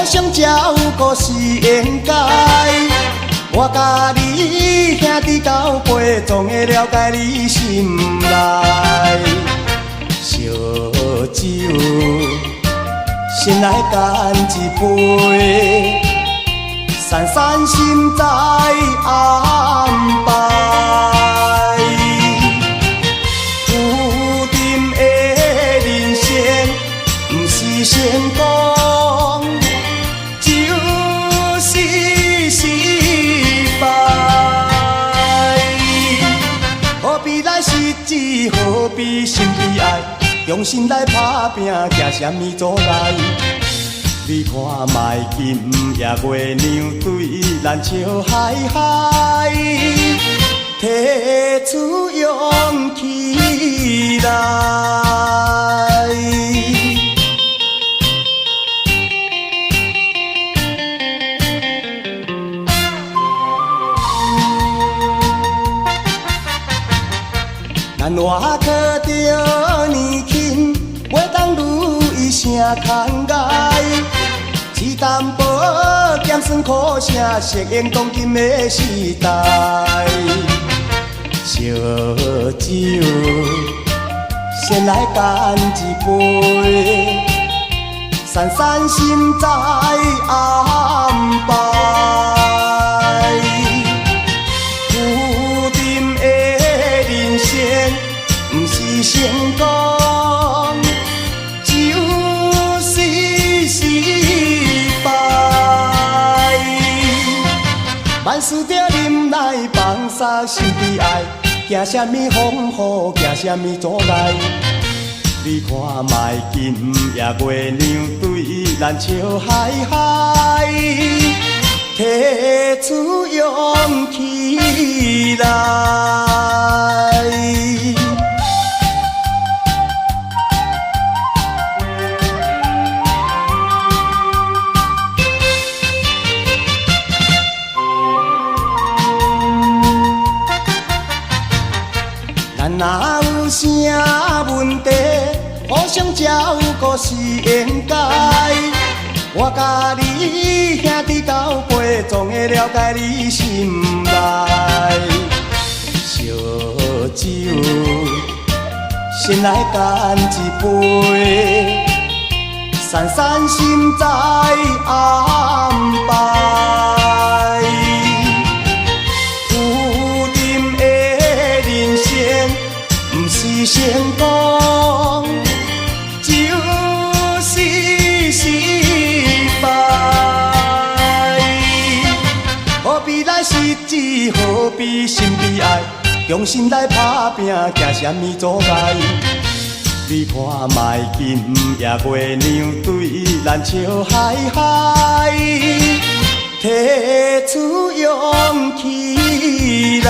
相照顧是應該。我佮你兄弟交陪，總會了解你心內。燒酒，先來乾一杯，散散心再安排。浮沉的人生，毋是成功，就是失敗。何必來失志，何必心悲哀？用心來打拚，驚啥物阻礙？你看覓今夜月娘對咱笑嗨嗨，提出勇氣來。咱活靠著年輕，袂當如意成空涯。一淡薄鹹酸苦澀，適應當今的時代。燒酒，先來乾一杯，散散心再安排。浮沉的人生，毋是成功，就是失敗。萬事著忍耐，放下心悲哀，驚啥物風雨，驚啥物阻礙？你看覓今夜月娘對咱笑嗨嗨，提出勇氣來。咱若有啥問題，互相照顧是應該。我佮你兄弟交陪，總會了解你心內。燒酒，先來乾一杯，散散心再安排。浮沉的人生，毋是成功，就是失敗。何必來失志，何必心悲哀？用心來打拚，驚啥物阻礙？你看覓今夜月娘對咱笑嗨嗨，提出勇氣來。